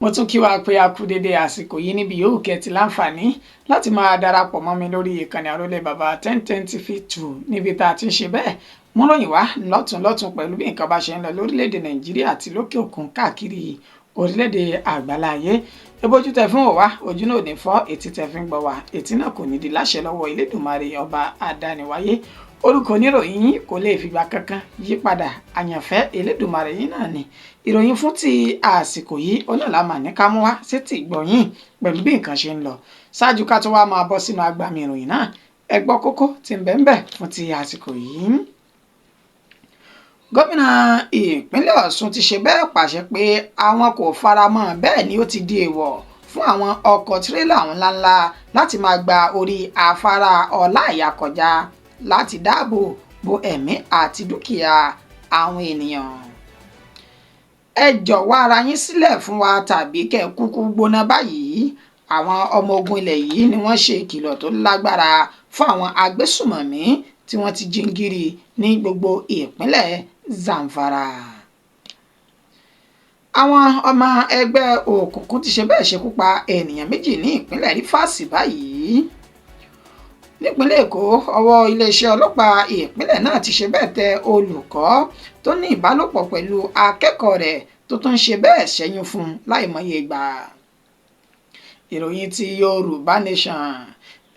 Mo tún kí wa pé a kú dédé àsìkò yìí níbi yòówù kẹ́ ti láǹfààní láti máa darapọ̀ mọ́ mi lórí ìkànnì Àrólé Bàbá 1010 TV 2, níbi tá a ti ń ṣe bẹ́ẹ̀ mú ròyìn wá lọ́tún lọ́tún pẹ̀lú bí nǹkan bá ṣe ń lọ lórílẹ̀‐èdè Nàìjíríà àti lókè òkun, káàkiri orílẹ̀‐èdè àgbáláyé. Ebójú tẹ fún wá, ojú náà ò ní fọ́. Etí tẹ fi ń gbọ́ wá, etí náà kò ní di láṣẹ lọ́wọ́ Elédùmarè Ọba àdániwáyé. Orúkọ oníròyìn yín kò lè fìgbà kankan yí padà, àyànfẹ́ Elédùmarè yín náà ni. Ìròyìn fún ti àsìkò yìí onáàlámà ní ká mú wá sétí ìgbọ̀nyìn pẹ̀lú bí nǹkan ṣe ń lọ. Ṣáájú ká tó wá máa bọ́ sínú agbami ìròyìn náà, ẹ gbọ́ kókó tí ń bẹ ń bẹ fún ti àsìkò yìí. Gómìnà ìpínlẹ̀ Ọ̀ṣun ti ṣe bẹ́ẹ̀ pàṣẹ pé àwọn kò faramọ́, bẹ́ẹ̀ ni ó ti di èèwọ̀ fún àwọn ọkọ̀ tirẹ́là ńláńlá láti máa gba orí afárá Ọláìyá kọjá láti dáàbò bo ẹ̀mí àti dúkìá àwọn ènìyàn. Ẹ jọ̀wọ́ ara yín sílẹ̀ fún wa tàbí kẹ́ kúkú gbóná báyìí. Àwọn ọmọ ogun ilẹ̀ yìí ni wọ́n ṣe ìkìlọ̀ tó lágbára fún àwọn agbésùmọ̀mí tí wọ́n ti jíngírí ní gbogbo ìpínlẹ̀ Zamfara. Àwọn ọmọ ẹgbẹ́ òkùnkùn ti ṣe bẹ́ẹ̀ ṣekú pa ènìyàn 2 ní ìpínlẹ̀ Rivers báyìí. Nípínlẹ̀ Èkó, ọwọ́ iléeṣẹ́ ọlọ́pàá ìpínlẹ̀ náà ti ṣe bẹ́ẹ̀ tẹ olùkọ́ tó ní ìbálòpọ̀ pẹ̀lú akẹ́kọ̀ọ́ rẹ̀ tó tún ṣe bẹ́ẹ̀ ṣẹ́yún fún láìmọye ìgbà. Ìròyìn ti Yorùbá Nation,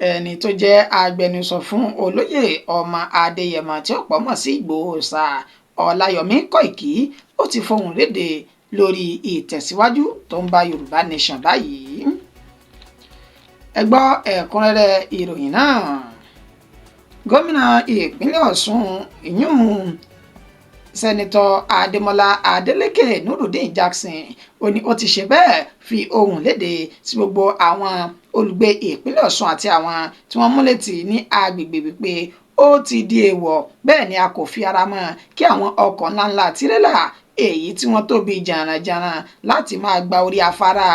ẹni tó jẹ́ agbẹnusọ fún olóyè ọmọ Adéyẹmọ tí ọ̀pọ̀ mọ̀ sí Ìgbòho Òòṣà, Ọláyọmí Kóìkì, ó ti fohùn lédè lórí ìtẹ̀síwájú tó ń bá Yorùbá Nation báyìí. Ẹ gbọ́ ẹ̀kúnrẹ́rẹ́ ìròyìn náà. Gómìnà ìpínlẹ̀ Ọ̀ṣun ìyún Sẹ́nitọ́ Adémọ́lá Adélékè Nurudeen Jackson, ó ní ó ti ṣe bẹ́ẹ̀ fi ohùn léde sí gbogbo àwọn olùgbé ìpínlẹ̀ Ọ̀ṣun àti àwọn tí wọ́n mú létí ní agbègbè wípé ó ti di èèwọ̀, bẹ́ẹ̀ ni a kò fi ara mọ́ kí àwọn ọkọ̀ ńláńlá tirẹ́là èyí tí wọ́n tóbi jàǹrànjàǹràn láti máa gba orí afárá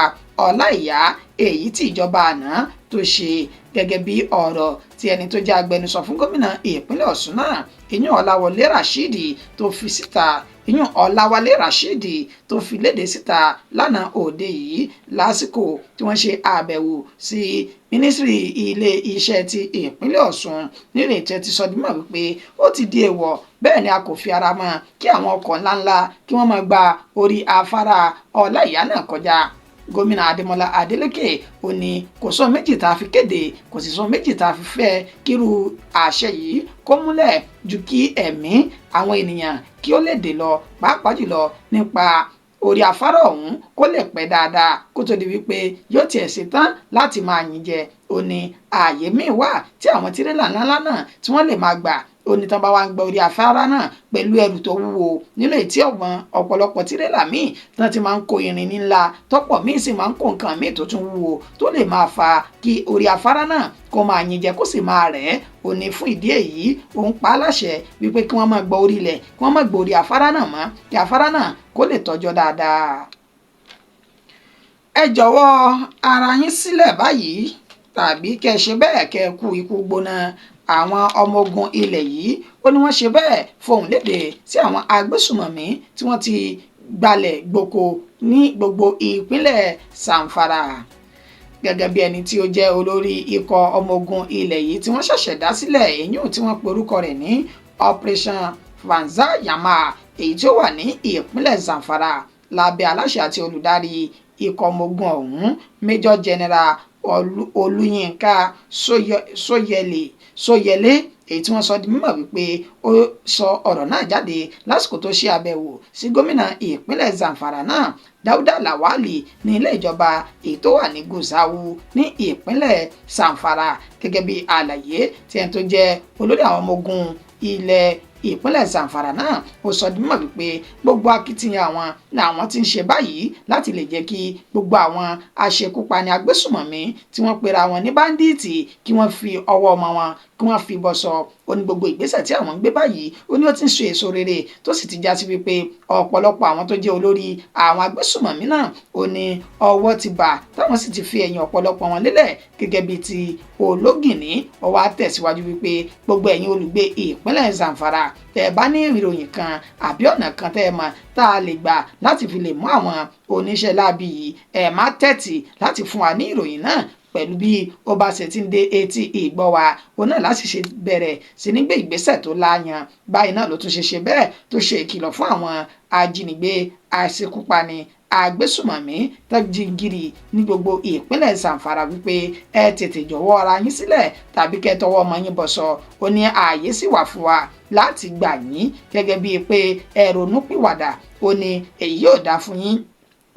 Ọláìyá èyí tí ìjọba àná tó ṣe. Gẹ́gẹ́ bí ọ̀rọ̀ tí ẹni tó jẹ́ agbẹnusọ fún gómìnà ìpínlẹ̀ Ọ̀ṣun náà, ìyún Ọláwọlé Rashidi, tó fi síta, ìyún Ọláwálé Rashidi tó fi léde síta lánàá òde yìí lásìkò tí wọ́n ṣe àbẹ̀wò sí mínísírì ilé iṣẹ́ ti ìpínlẹ̀ Ọ̀ṣun, nírètí ti sọ dímọ̀ wípé ó ti di èèwọ̀, bẹ́ẹ̀ ni a kò fi ara mọ́ kí àwọn ọkọ̀ ńláńlá kí wọ́n máa gba orí afárá Ọláìyá náà kọjá. Gómìnà Adémọ́lá Adélékè ó ní kò sọ méjì tá a fi kéde, kò sì sọ méjì tá a fi fẹ́ kírú àṣẹ yìí kó múlẹ̀ ju kí ẹ̀mí àwọn ènìyàn kí ó lè dé lọ, pàápàá jùlọ nípa orí afárá ọ̀hún kó lè pẹ́ dáadáa kó tó di wípé yóò tiẹ̀ ṣetán láti máa yìn jẹ. Ó ní ààyè míì wà tí àwọn tirẹ́là ńláńlá náà tí wọ́n lè máa gbà. Ó ní tán bá wá ń gba orí afárá náà pẹ̀lú ẹrù tó wúwo nínú ètí ọ̀gbọ́n ọ̀pọ̀lọpọ̀ tirẹ́là míì tán ti máa ń kó irin ńlá tọ́pọ̀ míì sì máa ń kó nǹkan míì tó tún wúwo tó lè máa fa kí orí afárá náà kó máa yin jẹ kó sì máa rẹ̀ ẹ́. Ó ní fún ìdí èyí, òun pa á láṣẹ wípé kí wọ́n máa gbọ́ orí ilẹ̀, kí wọ́n máa gbọ́ orí afárá náà mọ́, kí afárá náà kó lè tọ́jọ́ dáadáa. Ẹ jọ̀wọ́ ara yín sílẹ̀ báyìí tàbí kẹ́ ẹ ṣe bẹ́ẹ̀ kẹ́ ẹ kú ikú gbóná. Àwọn ọmọ ogun ilẹ̀ yìí, ó ní wọ́n ṣe bẹ́ẹ̀ fohùn lédè sí àwọn agbésùmọ̀mí tí wọ́n ti gbalẹ̀ gboko ní gbogbo ìpínlẹ̀ Zamfara. Gẹ́gẹ́ bí ẹni tí ó jẹ́ olórí ikọ̀ ọmọ ogun ilẹ̀ yìí tí wọ́n ṣẹ̀ṣẹ̀ dá sílẹ̀, èyí tí wọ́n pe orúkọ rẹ̀ ní Operation Fansa Yamma, èyí tí ó wà ní ìpínlẹ̀ Zamfara lábẹ́ aláṣẹ àti olùdarí ikọ̀ ọmọ ogun ọ̀hún, Major General Olúyinká Sóyẹlé, èyí tí wọ́n sọ di mímọ̀ wípé ó sọ ọ̀rọ̀ náà jáde lásìkò tó ṣe àbẹ̀wò sí gómìnà ìpínlẹ̀ Zamfara náà, Dáúdà Làwálì, ní ilé ìjọba èyí tó wà ní Gusau ní ìpínlẹ̀ Zamfara. Gẹ́gẹ́ bí àlàyé tí ẹni tó jẹ́ olórí àwọn ọmọ ogun ilẹ̀ ìpínlẹ̀ Zamfara náà, ó sọ di mímọ̀ wípé gbogbo akitiyan àwọn làwọn ti ń ṣe báyìí láti lè jẹ́ kí gbogbo àwọn aṣekúpani agbésùmọ̀mí tí wọ́n pera wọn ní báńdíìtì kí wọ́n fi ọwọ́ ọmọ wọn kí wọ́n fi bọ́ sọ. Ó ní gbogbo ìgbésẹ̀ tí àwọn ń gbé báyìí, ó ní ó ti ń so èso rere, tó sì ti já sí wípé ọ̀pọ̀lọpọ̀ àwọn tó jẹ́ olórí àwọn agbésùmọ̀mí náà, ó ní ọwọ́ ti bà, táwọn sì ti fi ẹ̀yìn ọ̀pọ̀lọpọ̀ wọn lélẹ̀ gẹ́gẹ́ bíi ti ológìnní. Ó wá tẹ̀síwájú wípé gbogbo ẹ̀yin olùgbé ìpínlẹ̀ Zamfara, tẹ́ ẹ bá ní ìròyìn kan àbí ọ̀nà kan tẹ́ ẹ mọ̀ tá a lè gbà láti fi lè mú àwọn oníṣẹ́ láabi yìí, ẹ má tẹ́tì láti fún wa ní ìròyìn náà. Pẹ̀lú bí ó bá ṣe ti ń dé etí ìgbọ́ wa, òun náà láti ṣe bẹ̀rẹ̀ sí ní gbé ìgbésẹ̀ tó láàyàn. Báyìí náà ló tún ṣe bẹ́ẹ̀ tó ṣe ìkìlọ̀ fún àwọn ajínigbé, aṣekúpani, agbésùmọ̀mí tẹ́jìgìrì ní gbogbo ìpínlẹ̀ Zamfara wípé ẹ tètè jọ̀wọ́ ara yín sílẹ̀ tàbí kẹ́ tọwọ́ ọmọ yín bọ̀sọ̀. Ó ní ààyè sì wà fún wa láti gbà yín gẹ́gẹ́ bíi pé ẹ ronúpìwàdà. Ó ní èyí yóò dáa fún yín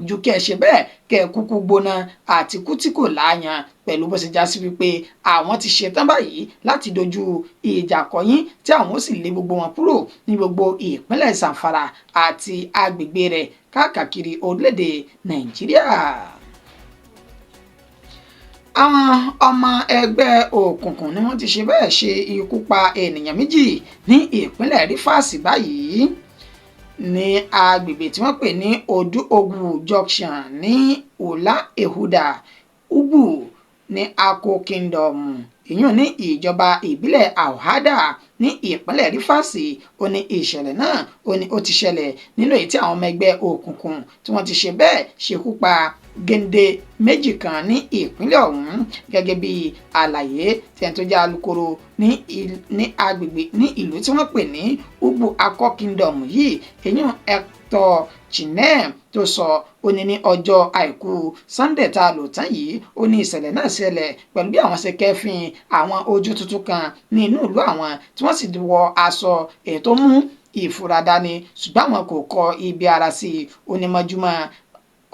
ju kẹ́ ẹ ṣe bẹ́ẹ̀ kẹ́ ẹ kúkú gbóná àti kú tí kò láàyàn, pẹ̀lú bó ṣe já sí wípé àwọn ti ṣetán báyìí láti dojú ìjà kọ yín, tí àwọn ó sì lé gbogbo wọn kúrò ní gbogbo ìpínlẹ̀ Zamfara àti agbègbè rẹ̀ káàkiri orílẹ̀-èdè Nàìjíríà. Àwọn ọmọ ẹgbẹ́ òkùnkùn ni wọ́n ti ṣe bẹ́ẹ̀ ṣe ikú pa ènìyàn méjì ní ìpínlẹ̀ Rivers báyìí, ní agbègbè tí wọ́n pè ní Odu-Ogu Junction ní Ula Ehuda Ugwu ní Akko Kingdom, ìyún ní ìjọba ìbílẹ̀ Ahoada ní ìpínlẹ̀ Rivers. Ó ní ìṣẹ̀lẹ̀ náà, ó ní ó ti ṣẹlẹ̀ nínú èyí tí àwọn ọmọ ẹgbẹ́ òkùnkùn tí wọ́n ti ṣe bẹ́ẹ̀ ṣekú pa géńdé méjì kan ní ìpínlẹ̀ ọ̀hún, gẹ́gẹ́ bí àlàyé tí ẹni tó jẹ́ alukoro ní agbègbè ní ìlú tí wọ́n pè ní Ugwu Akko Kingdom yìí, èyí Hector Chinem tó sọ. Ó ní ní ọjọ́ àìkú Sunday tá a lò tán yìí, ó ní ìṣẹ̀lẹ̀ náà ṣẹlẹ̀ pẹ̀lú bí àwọn ṣe kẹ́fín àwọn ojú tuntun kan ní inú ìlú àwọn, tí wọ́n sì wọ aṣọ èyí tó mú ìfura dání, ṣùgbọ́n àwọn kò kọ ibi ara sí i. Ó ní mọ́júmọ́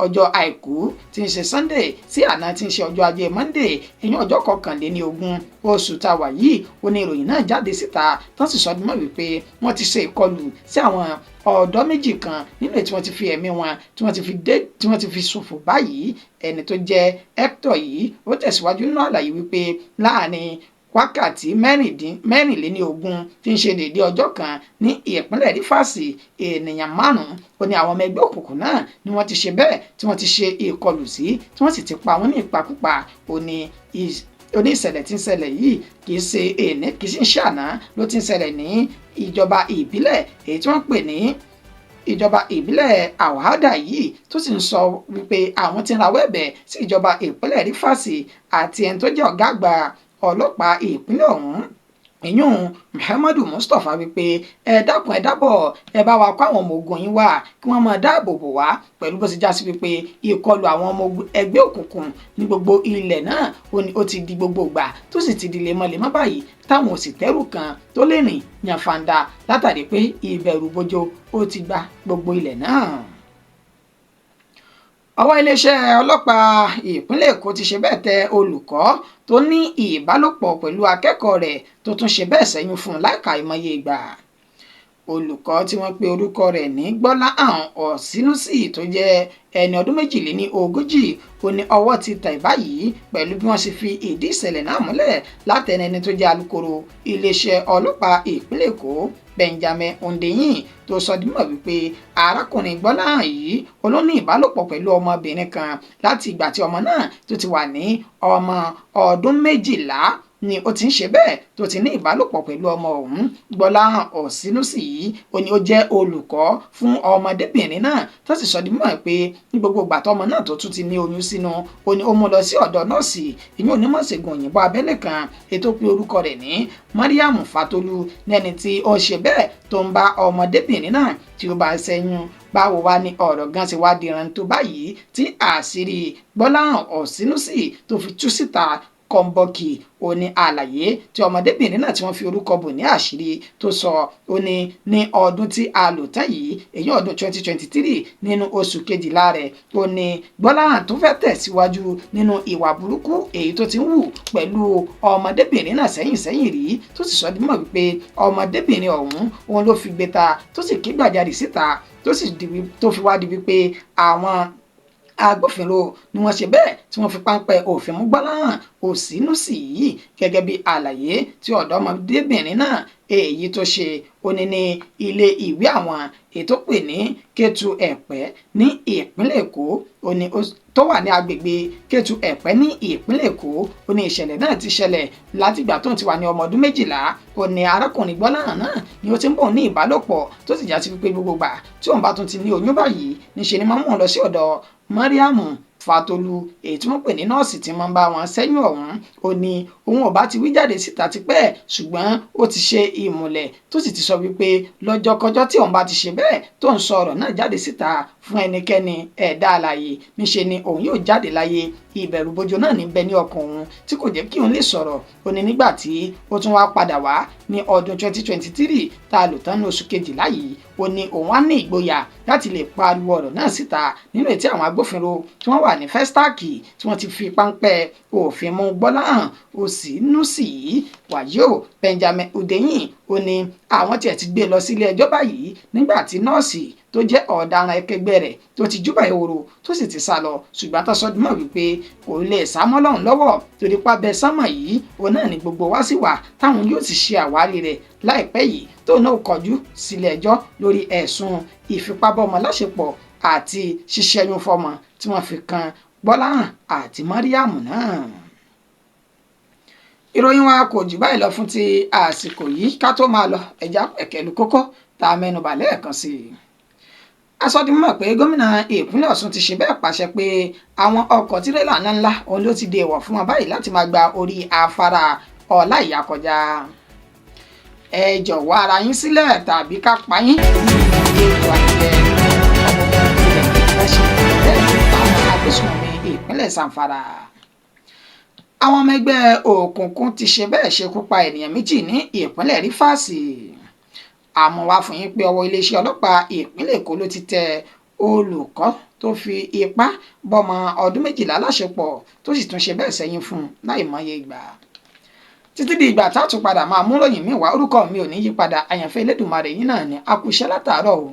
ọjọ́ àìkú tí ń ṣe Sunday sí àná tí ń ṣe ọjọ́ ajé Monday, ìyẹn ọjọ́ 21 oṣù tá a wà yìí, ó ní ìròyìn náà jáde síta, tán sì sọ mọ́ wípé wọ́n ti ṣe ìkọlù sí àwọn ọ̀dọ́ méjì kan nínú èyí tí wọ́n ti fi ẹ̀mí wọn tí wọ́n ti fi dé tí wọ́n ti fi ṣòfò báyìí. Ẹni tó jẹ́ Hector yìí, ó tẹ̀síwájú nínú àlàyé wípé láàrin wákàtí 24 tí ń ṣe déédéé ọjọ́ kan ní ìpínlẹ̀ Rivers, ènìyàn 5, ó ní àwọn ọmọ ẹgbẹ́ òkùnkùn náà ni wọ́n ti ṣe bẹ́ẹ̀ tí wọ́n ti ṣe ìkọlù sí, tí wọ́n sì ti pa wọ́n ní ìpakúpa. Ó ní ìṣẹ̀lẹ̀ tí ń ṣẹlẹ̀ yìí kì í ṣe èní, kì í sì ń ṣàná ló ti ń ṣẹlẹ̀ ní ìjọba ìbílẹ̀ èyí tí wọ́n pè ní ìjọba ìbílẹ̀ Ahoada yìí, tó sì ń sọ wípé àwọn ti ń rawọ́ ẹ̀bẹ̀ sí ìjọba ìpínlẹ̀ Rivers àti ẹni tó jẹ́ ọ̀gá àgbà ọlọ́pàá ìpínlẹ̀ ọ̀hún, ìyún Muhammadu Mustapha, wípé ẹ dákun, ẹ dábọ̀, ẹ bá wa kó àwọn ọmọ ogun yín wá kí wọ́n máa dáàbò bò wá, pẹ̀lú bó ṣe já sí wípé ìkọlù àwọn ọmọ ẹgbẹ́ òkùnkùn ní gbogbo ilẹ̀ náà, ó ti di gbogbo ìgbà, tó sì ti di lemọ́lemọ́ báyìí, táwọn ò sì tẹ́rù kan tó lè rìn yànfàǹdà látàrí pé ìbẹ̀rù bojo ó ti gba gbogbo ilẹ̀ náà. Ọwọ́ iléeṣẹ́ ọlọ́pàá ìpínlẹ̀ Èkó ti ṣe bẹ́ẹ̀ tẹ olùkọ́ tó ní ìbálòpọ̀ pẹ̀lú akẹ́kọ̀ọ́ rẹ̀, tó tún ṣe bẹ́ẹ̀ ṣẹ́yún fún un láìka ìmọye ìgbà. Olùkọ́ tí wọ́n pe orúkọ rẹ̀ ní Gbọ́láhàn Ọ̀sínúsì, tó jẹ́ ẹni ọdún 42, ó ní ọwọ́ ti tẹ̀ báyìí pẹ̀lú bí wọ́n ṣe fi ìdí ìṣẹ̀lẹ̀ náà múlẹ̀ látẹnu ẹni tó jẹ́ alukoro iléeṣẹ́ ọlọ́pàá ìpínlẹ̀ Èkó, Benjamin Hundeyin, tó sọ di mímọ̀ wípé arákùnrin Gbọ́láhàn yìí ó ló ní ìbálòpọ̀ pẹ̀lú ọmọbìnrin kan láti ìgbà tí ọmọ náà tó ti wà ní ọmọ ọdún 12 ni ó ti ń ṣe bẹ́ẹ̀ tó ti ní ìbálòpọ̀ pẹ̀lú ọmọ ọ̀hún. Gbọ́láhàn Ọ̀sínúsì yìí, ó ní ó jẹ́ olùkọ́ fún ọmọdébìnrin náà, tó sì sọ di mímọ̀ pé ní gbogbo ìgbà tọmọ náà tó tún ti ní oyún sínú, ó ní ó mú lọ sí ọ̀dọ̀ nọ́ọ̀sì, ìyẹn onímọ̀ṣègùn òyìnbó abẹ́lé kan ètò pé orúkọ rẹ̀ ní Mariam Fatolu, ní ẹni tí ó ṣe bẹ́ẹ̀ tó ń bá ọmọdébìnrin náà tí ó bá ń ṣẹ́yún. Báwo wá ní ọ̀rọ̀ gan ṣe wá diran tó báyìí tí àṣírí Gbọ́láhàn Ọ̀sínúsì tó fi tú síta kọ́ńbọ́ọ̀kì? Ó ní àlàyé tí ọmọdébìnrin náà tí wọ́n fi orúkọ bò ní àṣírí tó sọ, ó ní ní ọdún tí a lò tán yìí, èyí ọdún 2023, nínú oṣù kejìlá rẹ̀, ó ní Gbọ́láhàn tó fẹ́ tẹ̀síwájú nínú ìwà burúkú èyí tó ti ń wù pẹ̀lú ọmọdébìnrin náà sẹ́yìn sẹ́yìn rí, tó sì sọ di mímọ̀ wípé ọmọdébìnrin ọ̀hún òun ló fi gbé ta, tó sì ké gbàjarè síta, tó fi wá di wípé àwọn agbófinró ni wọ́n ṣe bẹ́ẹ̀ tí wọ́n fi páńpẹ́ òfin mú Gbọ́láhàn. Òsínúsì yìí. Gẹ́gẹ́ bí àlàyé tí ọ̀dọ́mọdébìnrin náà èyí tó ṣe, ó ní ní ilé ìwé àwọn ètò pè ní Kétu Ẹ̀pẹ́ ní ìpínlẹ̀ Èkó, ó ní tó wà ní agbègbè Kétu Ẹ̀pẹ́ ní ìpínlẹ̀ Èkó. Ó ní ìṣẹ̀lẹ̀ náà ti ṣẹlẹ̀ látìgbà tó ń ti wà ní ọmọ ọdún 12. Ó ní arákùnrin Gbọ́láhàn náà ni ó ti ń bọ̀ ní ìbálòpọ̀, tó sì já sí pé gbogbo gbà tí òun bá tún ti ní oyún báyìí, níṣe ni máa ń mú un lọ sí ọ̀dọ̀ Mariam Fatolu, èyí tí wọ́n pè ní nọ́ọ̀sì tí wọ́n bá wọn sẹ́yìn ọ̀hún. Ó ní òun ọba ti wí jáde síta tipẹ́, ṣùgbọ́n ó ti ṣe ìmùlẹ̀ tó sì ti sọ wípé lọ́jọ́kọjọ́ tí òun bá ti ṣe bẹ́ẹ̀ tó ń sọ ọ̀rọ̀ náà jáde síta fún ẹnikẹ́ni ẹ̀dá alààyè, níṣe ni òun yóò jáde láyé. Ìbẹ̀rùbojo náà ní bẹ ní ọkàn òun tí kò jẹ́ kí òun lè sọ̀rọ̀. Ó ní nígbà tí ó tún wá padà wá ní ọdún 2023 tá a lò tán ní oṣù kejìlá yìí, ó ní òun á ní ìgboyà láti lè pariwo ọ̀rọ̀ náà síta nínú ètí àwọn agbófinró tí wọ́n wà ní Festac tí wọ́n ti fi páńpẹ́ òfin mú Gbọ́láhàn Òsínúsì yìí. Wàyí o, Benjamin Hundeyin ó ní àwọn tiẹ̀ ti gbé lọ sílé ẹjọ́ báyìí nígbà tí nọ́ọ̀sì tó jẹ́ ọ̀daràn akẹgbẹ́ rẹ̀ tó ti júbà ehoro tó sì ti sá lọ, ṣùgbọ́n tó sọdún mọ́ wípé kò lè sá mọ́ lọ́hùn lọ́wọ́ torí pábẹ́ sánmọ̀ yìí òun náà ni gbogbo wa sì wà táwọn yóò sì ṣe àwárí rẹ̀ láìpẹ́ yìí, tó náà kọjú sílé ẹjọ́ lórí ẹ̀sùn ìfipábọ́mọ láṣepọ̀ àti ṣíṣẹ́yún fọ́mọ tí wọ́n fi kan Gbọ́láhàn àti Mariam náà. Ìròyìn wa kò jù báyìí lọ fún ti àsìkò yìí. Ká tó máa lọ, ẹja pẹ̀kẹ́lu kókó tá a mẹ́nubà lẹ́ẹ̀kan sí i. Asọdimọ̀ pé gómìnà ìpínlẹ̀ Ọ̀ṣun ti ṣe bẹ́ẹ̀ pàṣẹ pé àwọn ọkọ̀ tirẹ́là ńláńlá òun ló ti dèwọ̀ fún wọn báyìí láti máa gba orí afárá Ọláìyá kọjá. Ẹ jọ̀wọ́ ara yín sílẹ̀ tàbí ká pa yín ní ètò àjẹ ọmọ ilẹ̀ ìfẹ́ ṣe bẹ́ẹ̀ àwọn agbésùnmọ̀mí ìpínlẹ̀ Zamfara. Àwọn ọmọ ẹgbẹ́ òkùnkùn ti ṣe bẹ́ẹ̀ ṣekú pa ènìyàn méjì ní ìpínlẹ̀ Rífàsì. Àmọ́ wá fún yín pé ọwọ́ iléeṣẹ́ ọlọ́pàá ìpínlẹ̀ Èkó ló ti tẹ olùkọ́ tó fi ipá bọ́mọ ọdún 12 láṣepọ̀ tó sì tún ṣe bẹ́ẹ̀ sẹ́yìn fún un láìmọye ìgbà. Títí di ìgbà tá a tún padà máa mú ròyìn mi wá, orúkọ mi ò ní yí padà, àyànfẹ́ Elédùmarè yín náà ni. A kú iṣẹ́ látàárọ̀ o.